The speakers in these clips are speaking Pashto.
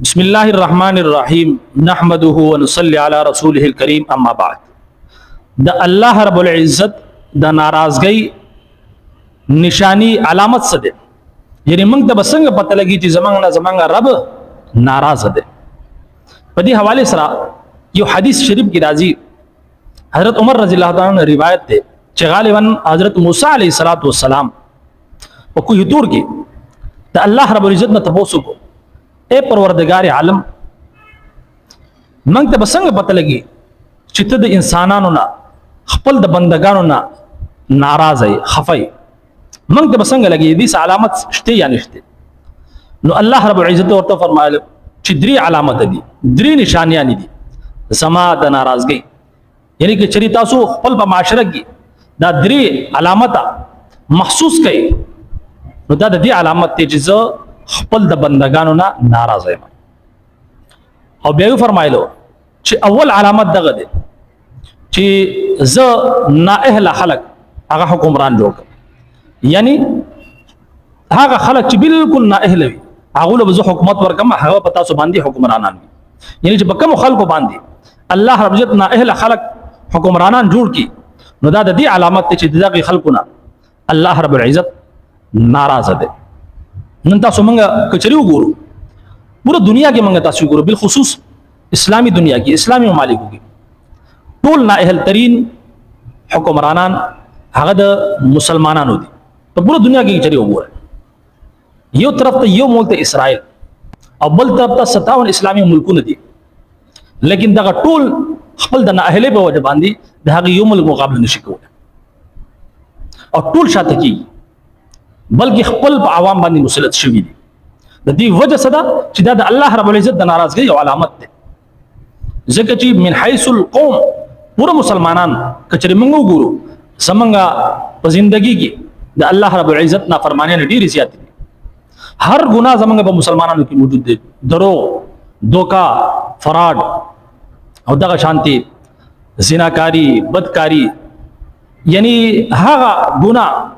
بسم الله الرحمن الرحیم، نحمده ونصلي على رسوله الكريم، اما بعد. د الله رب العزت د ناراضګۍ نشانی، علامت څه ده؟ یعنی موږ ته بسنګ پته لګي چې زمنګ نه زمنګ رب ناراض ده؟ په دې حواله سره یو حدیث شریف کې راځي، حضرت عمر رضی الله تعالی عنہ روایت ده چې غالبا حضرت موسی علیه الصلاۃ والسلام په کوه تور کې د الله رب العزت نه تاسو کو، اے پروردگار عالم، موږ ته بسنګ پته لګي چې ته د انسانانو نه، خپل د بندگانو نه ناراض یې، خفه یې؟ موږ ته بسنګ لګي؟ دې علامت شته یا نشته؟ نو الله رب العزت ورته فرمایل چې درې علامت دي، درې نشانیان دي زما د ناراضګۍ. یعنی که چری تاسو خپل په معاشره کې دا درې علامت محسوس کړئ، نو دا د دې علامت ته چې زه خپل د بندگانو نه ناراض یم. او بیا یې فرمایلو چې اول علامت دغه دی چې زه نااهل خلق هغه حکمران جوړ کړم. یعنی هغه خلک چې بالکل نااهل وي، هغه له زه حکومت ورکم، هغه په تاسو باندې حکمرانان وي. یعنی چې په کوم خلکو باندې الله رب عزت نااهل خلق حکمرانان جوړ کی، نو دا د دې علامت ته چې دغه خلکو نه الله رب العزت ناراض دی. نن تاسو مونږه کچري وګورو، پوره دنیا کې مونږ تاسو وګورو، بالخصوص اسلامی دنیا کې، اسلامی ممالکو کې ټول نااهل ترین حکمرانان هغه د مسلمانانو دي. په پوره دنیا کې کچري وګورئ، یو طرف ته یو ملک ته اسرائیل او بل طرف ته 57 اسلامي ملکونه دي، لیکن دغه ټول خپل د نااهلۍ په وجه باندې د هغه یو ملک مقابله نشي کولی او ټول شاته کیږي، بلکې خپل په عوام باندې مسلط شوي دي. د دې وجه څه ده؟ چې دا د الله رب العزت د ناراضګۍ یو علامت ده، ځکه چې من حيث القوم پوره مسلمانان کچري موږ وګورو، زمونږ په زندگی کې د الله رب العزت نافرمانیان ډېرې زیاتې دي. هر ګناه زمونږ په مسلمانانو کې موجود دی، دروغ، دوکا، فراډ او دغه شانتي زناکاری، بدکاری. یعنی هغه ګناه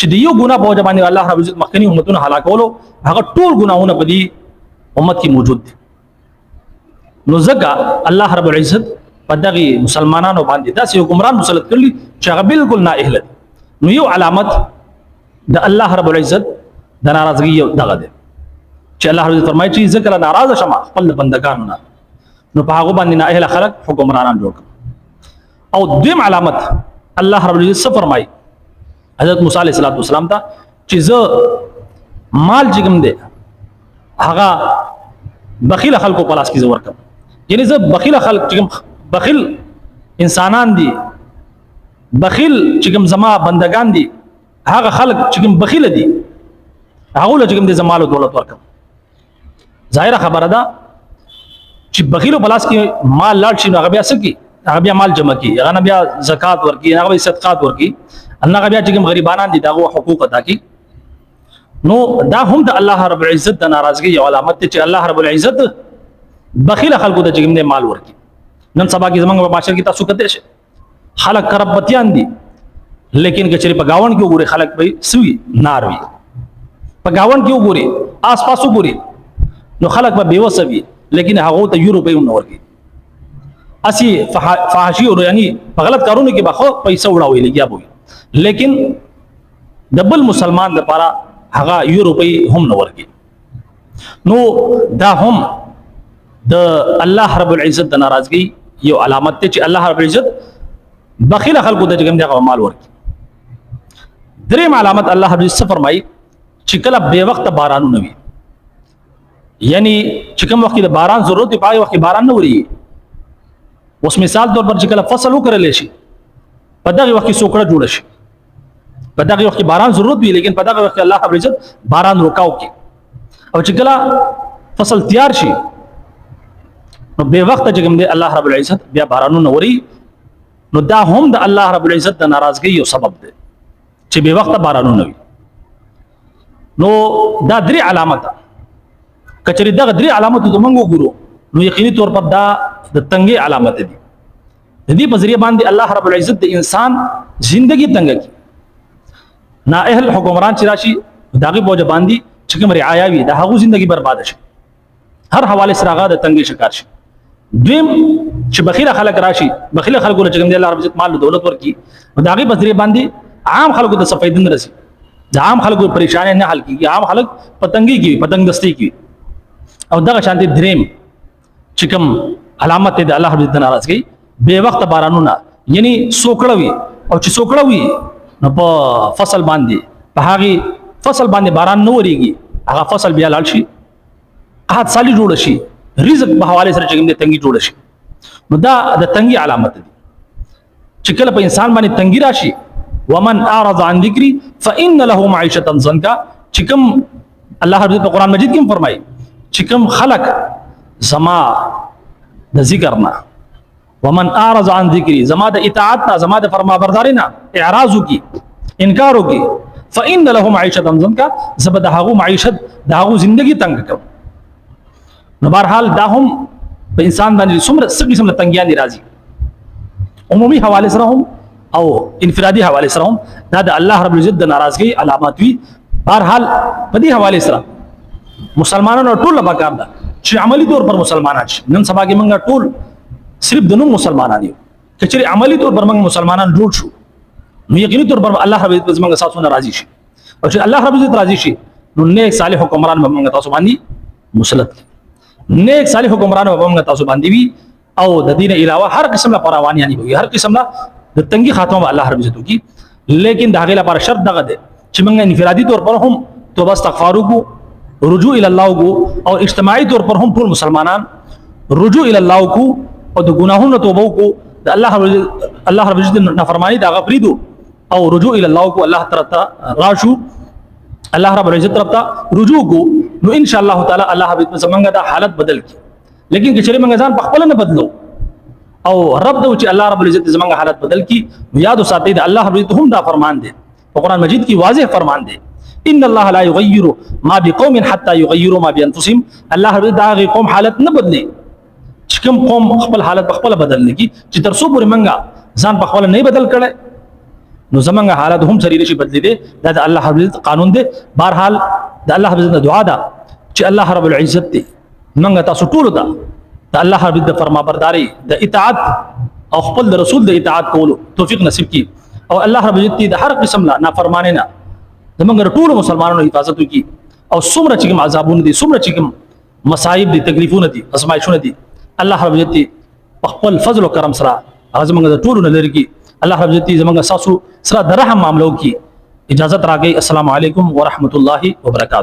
چې د یو ګناه په وجه باندې الله رب العزت مخکنی امتونه هلاکولو، هغه ټول ګناهونه په دې امت کې موجود دي. نو ځکه الله رب العزت په دغه مسلمانانو باندې داسې حکمران مسلط کړي چې هغه بالکل نااهله دي. نو یو علامت د الله رب العزت د ناراضګۍ یو دغه دی چې الله رب العزت فرمایي چې زه کله ناراض شم خپل بندگانو نه، نو په هغه باندې نااهله خلک حکمرانان جوړ کړم. او دویم علامت الله رب العزت څه فرمایي حضرت موسی علیه السلام ته؟ چې زه مال چې کوم دی، هغه بخیل خلکو په لاس کې زه ورکم. یعنی زه بخیل خلک چې کوم بخیل انسانان دي، بخیل چې کوم زما بندگان دي، هغه خلک چې کوم بخیل دي، هغه له چې کوم دي زمالو دولت ورکم. ظاهره خبره ده چې بخیلو په لاس کې مال لاړ شي، نو هغه بیا څه کوي؟ هغه بیا مال جمع کوي، هغه نه بیا زکات ورکي، هغه بیا صدقات ورکي، هغه بیا چې کوم غریبانان دي، دغه حقوق ادا کوي. نو دا هم د الله رب العزت د ناراضګۍ یو علامت دی چې الله رب العزت بخیل خلکو ته چې کوم دی مال ورکي. نن سبا کې زمونږ په معاشره کې تاسو کتلی شئ، خلک کربتیان دي، لیکن که چېرې په گاوند کې وګورئ، خلک به سوي نار وي. په گاوند کې وګورئ، آس پاس وګورئ، نو خلک به بېوسه وي، لیکن هغه ته یو روپۍ هم نه ورکوي. اسی فحاشي او یعنی په غلط کارونو کې به خو پیسې وړاوي لګیا بوي، لیکن د بل مسلمان لپاره هغه یو روپۍ هم نه ورکوي. نو دا هم د الله رب العزت د ناراضګۍ یو علامت دی چې الله رب العزت بخیل خلکو ته چې کوم دی هغه مال ورکړي. دریم علامت الله رب العزت فرمایي چې کله بے وخت بارانونه وي، یعنی چې کوم وخت کې د باران ضرورت دی، په هغه وخت کې باران نه وري. اوس مثال طور پر چې کله فصل وکرل شي، په دغه وخت کې سوکړه جوړ شي، په دغه وخت کې باران ضرورت وي، لیکن په دغه وخت کې الله رب العزت باران روکاو کې. او چې کله فصل تیار شي، نو بے وخت چې کوم دی الله رب العزت بیا بارانونه وري. نو دا هم د الله رب العزت د ناراضګۍ یو سبب دی چې بے وخت بارانونه وي. نو دا درې علامت، کچری دغه درې علامت ته موږ وګورو، نو یقیني طور پر دا د تنګي علامت دي. د دې په ذریعہ باندې الله رب العزت د انسان زندگی تنګ کی. نا اهل حکمران چې راشي، داغه په وجه باندې چې کوم رعایا وي، د هغه زندگی برباد شي. هر حواله سره هغه د تنګي شکار شي. دویم چې بخیله خلک راشي، بخیله خلکو له چې کوم دی الله رب عزت مال دولت ورکي، نو د هغې په ذریعه باندې عام خلکو ته څه فایده نه رسي، د عام خلکو پریشانې نه حل کېږي، عام خلک په تنګي کې، په تنګ دستي کې. او دغه شان دي دریم چې کوم علامت دی د الله رب عزت ناراضګي، بې وخته بارانونه، یعنی سوکړه وي، او چې سوکړه وي نو په فصل باندې، په هغې فصل باندې باران نه ورېږي، هغه فصل بیا لاړ شي، قحط سالي جوړه شي، رزق په حواله سره چې کوم دی تنګي جوړه شي. نو دا د تنګي علامت دی چې کله په انسان باندې تنګي راشي، ومن اعرض عن ذکري فإن له معيشة ضنكا، چې کوم الله رب عزت په قرآن مجید کې فرمایي چې کوم خلق زما د ذکر نه، ومن اعرض عن ذکري، زما د اطاعت نه، زما د فرمانبرداري نه اعراض وکي، انکار وکي، فإن له معيشة ضنكا، زه به د هغو معیشت، د هغو زندگی تنګ کړم. نو بهرحال دا هم په انسان باندې څومره څه قسم له تنګیان دي راځي، عمومي حواله سره هم او انفرادي حواله سره هم، دا د الله رب العزت د ناراضګۍ علامات وي. بهرحال په دې حواله سره مسلمانانو ټول پکار ده چې عملی طور پر مسلمانان شي. نن سبا کې موږ ټول صرف د نوم مسلمانان یو، که چېرې عملی طور پر موږ مسلمانان جوړ شو نو یقیني طور پر الله رب العزت زموږ تاسو نه راضي شي، او چې الله رب العزت راضي شي نو نیک صالح حکمران به موږ تاسو باندې مسلط کړي، نیک صالح حکمران به موږ تاسو باندې وي. او د دین علاوه هر قسم له پروانیانی وي، هر قسم له د تنګي خاتمه به الله رب عزت وکړي. لیکن د هغې لپاره شرط دغه دی چې موږ انفرادي طور پر هم توبه استغفار وکړو، رجوع الی الله وکړو، او اجتماعي طور پر هم ټول مسلمانان رجوع الی الله وکړو او د ګناهونو توبه وکړو، د الله رب عزت نافرمانی د هغه پرېږدو او رجوع الی الله وکړو، الله طرف ته راشو، الله رب العزت طرف ته رجوع کو، نو ان شاء الله تعالی الله رب عزت زمونږ دا حالت بدل کړي. لیکن که چېرې موږ ځان په خپله نه بدلو او رب ته چې الله رب العزت زمونږ حالت بدل کړي، نو یاد وساتئ د الله رب العزت هم دا فرمان دی په قرآن مجید کې واضح فرمان دی، ان الله لا يغير ما بقوم حتى يغيروا ما بانفسهم. الله رب العزت دا هغې قوم حالت نه بدلي چې کوم قوم خپل حالت په خپله بدل نه کړي، چې تر څو پورې موږ ځان په خپله نه بدل کړی نو زمونږ حالت هم سری نشي بدلېدی. دا د الله رب العزت قانون دی. بهرحال د الله رب العزت دعا ده چې الله رب العزت دی موږ تاسو ټولو ته د الله رب العزت د فرمانبرداري، د اطاعت او خپل د رسول د اطاعت کولو توفیق نصیب کړي، او الله رب العزت د هر قسم له نافرمانۍ نه زمونږ ټولو مسلمانانو حفاظت وکړي. او څومره چې کوم عذابونه دي، څومره چې کوم مصائب دي، تکلیفونه دي، ازمایښونه دي، الله رب العزت په خپل فضل او کرم سره هغه زمونږ د ټولو نه لرې کړي. الله رب العزت زمونږ تاسو سره د رحم معامله وکړي. اجازت راکړئ. السلام علیکم ورحمت الله وبرکاته.